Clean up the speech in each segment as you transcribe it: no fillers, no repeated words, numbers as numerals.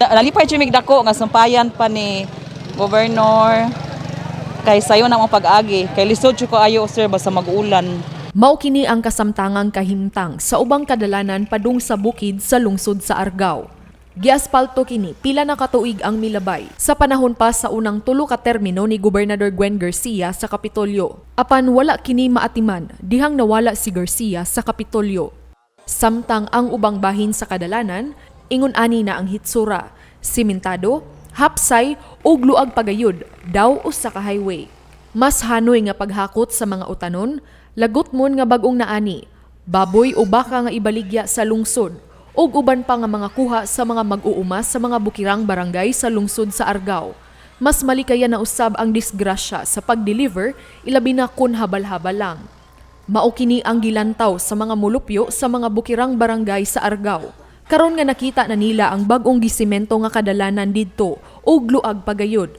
Nalipay jud mig dako nga sampayan pa ni Governor kay sayo na ang pag-agi kay lisod jud kaayo, sir, basta mag-ulan. Mao kini ang kasamtangang kahimtang sa ubang kadalanan padung sa bukid sa lungsod sa Argao. Giaspalto kini pila na katuig ang milabay sa panahon pa sa unang tulo ka termino ni Gobernador Gwen Garcia sa Kapitolyo. Apan wala kini maatiman dihang nawala si Garcia sa Kapitolyo. Samtang ang ubang bahin sa kadalanan, ingon ani na ang hitsura, simentado, hapsay ug luag pagayod daw usa ka highway. Mas hanoy nga paghakot sa mga utanon, lagot mon nga bag-ong naani, baboy o baka nga ibaligya sa lungsod, ug uban pa nga mga kuha sa mga mag-uuma sa mga bukirang barangay sa lungsod sa Argao. Mas malikaya na usab ang disgrasya sa pag-deliver, ilabi na kun habal-habal lang. Mao kini ang gilantaw sa mga mulupyo sa mga bukirang barangay sa Argao. Karon nga nakita na nila ang bag-ong gisimento nga kadalanan didto ug luag pagayod.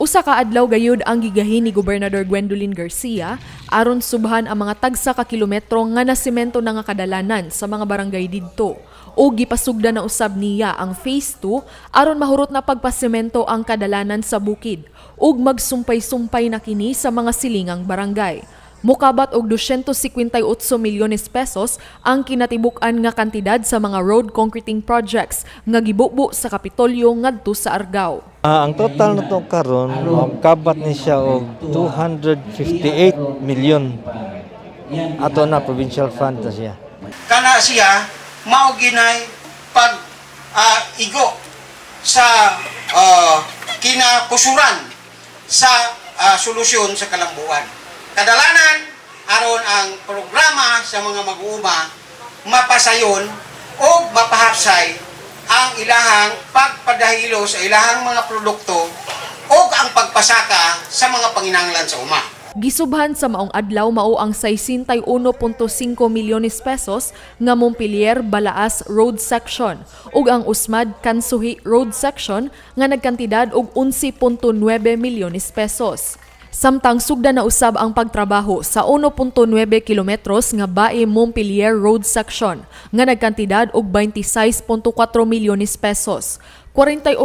Usa ka adlaw gayud ang gigahin ni Gobernador Gwendolyn Garcia aron subhan ang mga tagsa ka kilometro nga nasimento na nga kadalanan sa mga barangay didto. Ug gipasugdan na usab niya ang phase 2 aron mahurot na pagpasemento ang kadalanan sa bukid ug magsumpay-sumpay na kini sa mga silingang barangay. Mukabat og 258 milyones pesos ang kinatibuk-an nga kantidad sa mga road concreting projects nga gibubo sa Kapitolyo ngadto sa Argao. Ang total na to karon kabat ni siya og 258 million. Ato na provincial fund na siya. Kana siya mao ginay pag igo sa kinapusuran sa solusyon sa kalambuan. Kadalanan aron ang programa sa mga mag-uuma mapasayon o mapahapsay ang ilahang pagpadahilo sa ilahang mga produkto o ang pagpasaka sa mga panginahanglan sa uma. Gisubhan sa maong adlaw mao ang 61.5 milyones pesos nga Montpelier Balaas Road Section ug ang Usmad Kansuhi Road Section nga nagkantidad og 11.9 milyones pesos. Samtang sugda na usab ang pagtrabaho sa 1.9 kilometros nga Bae Montpelier Road Section nga nagkantidad og 26.4 milyones pesos. 41.4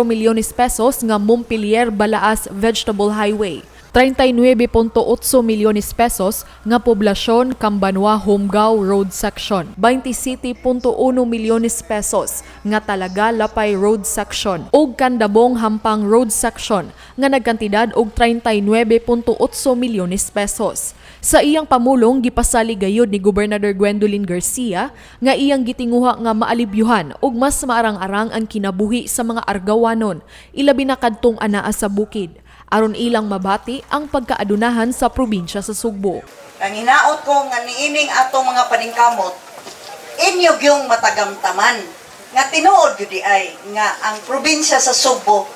milyones pesos nga Montpelier Balaas Vegetable Highway. 39.8 milyones pesos nga Poblasyon Cambanua Homgao Road Section, 27.1 milyones pesos nga Talaga Lapay Road Section ug Kandabong Hampang Road Section nga nagkantidad og 39.8 milyones pesos. Sa iyang pamulong, gipasalig gayud ni Gobernador Gwendolyn Garcia nga iyang gitinguha nga maalibyuhan ug mas maarang-arang ang kinabuhi sa mga Argawanon, ilabi na kadtong anaa sa bukid, aron ilang mabati ang pagkaadunahan sa probinsya sa Sugbo. Ang hinaot ko nga niining atong mga paningkamot, inyo gyung matagamtaman nga tinuod gyud ay nga ang probinsya sa Sugbo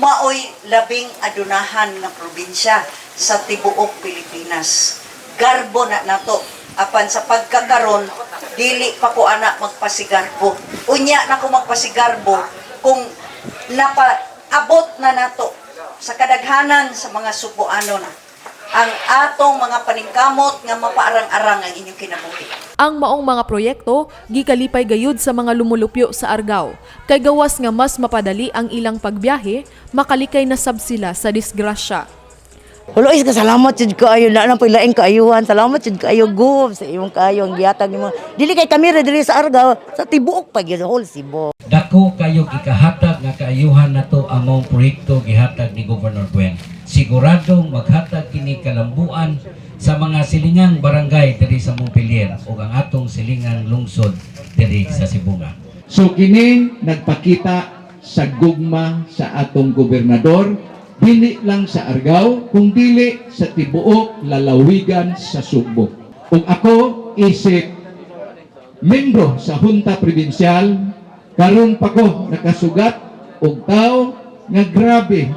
maoy labing adunahan nga probinsya sa tibuok Pilipinas. Garbo na nato apan sa pagkakaron dili pa ko ana magpasigarbo. Unya na ko magpasigarbo kung napaabot na nato sa kadaghanan sa mga Sugboanon ang atong mga paningkamot nga mapaarang-arang ang inyong kinabuhi. Ang maong mga proyekto gikalipay gayud sa mga lumulupyo sa Argao kay gawas nga mas mapadali ang ilang pagbiyahe, makalikay na sab sila sa disgrasya. Hulo is ka, salamat jud kaayo na nang laing kaayuhan. Salamat jud kaayo, Gov, sa imong kaayo ang gihatag nimo. Dili kay kami ra diri sa Argao, sa tibuok pa gyud whole Cebu. Dako kayo gikahatag nga kaayuhan nato ang maong proyekto gihatag ni Governor Gwen. Siguradong maghatag kini kalambuan sa mga silingang barangay diri sa Montpelier ug ang atong silingang lungsod diri sa Sibonga. So kini nagpakita sa gugma sa atong gobernador, dili lang sa Argao, kung dili sa tibuok lalawigan sa Sugbo. Ug ako isip membro sa Junta Provincial, karon pa ko nakasugat og tao nga grabe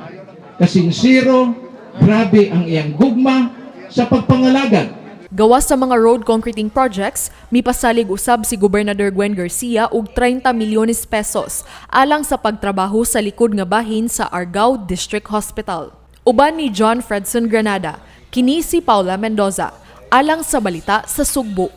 kasinsero, grabe ang iyang gugma sa pagpangalagad. Gawas sa mga road concreting projects, mipasalig usab si Gobernador Gwen Garcia og 30 milyones pesos alang sa pagtrabaho sa likod nga bahin sa Argao District Hospital. Uban ni John Fredson Granada, kini si Paula Mendoza, alang sa Balita sa Sugbo.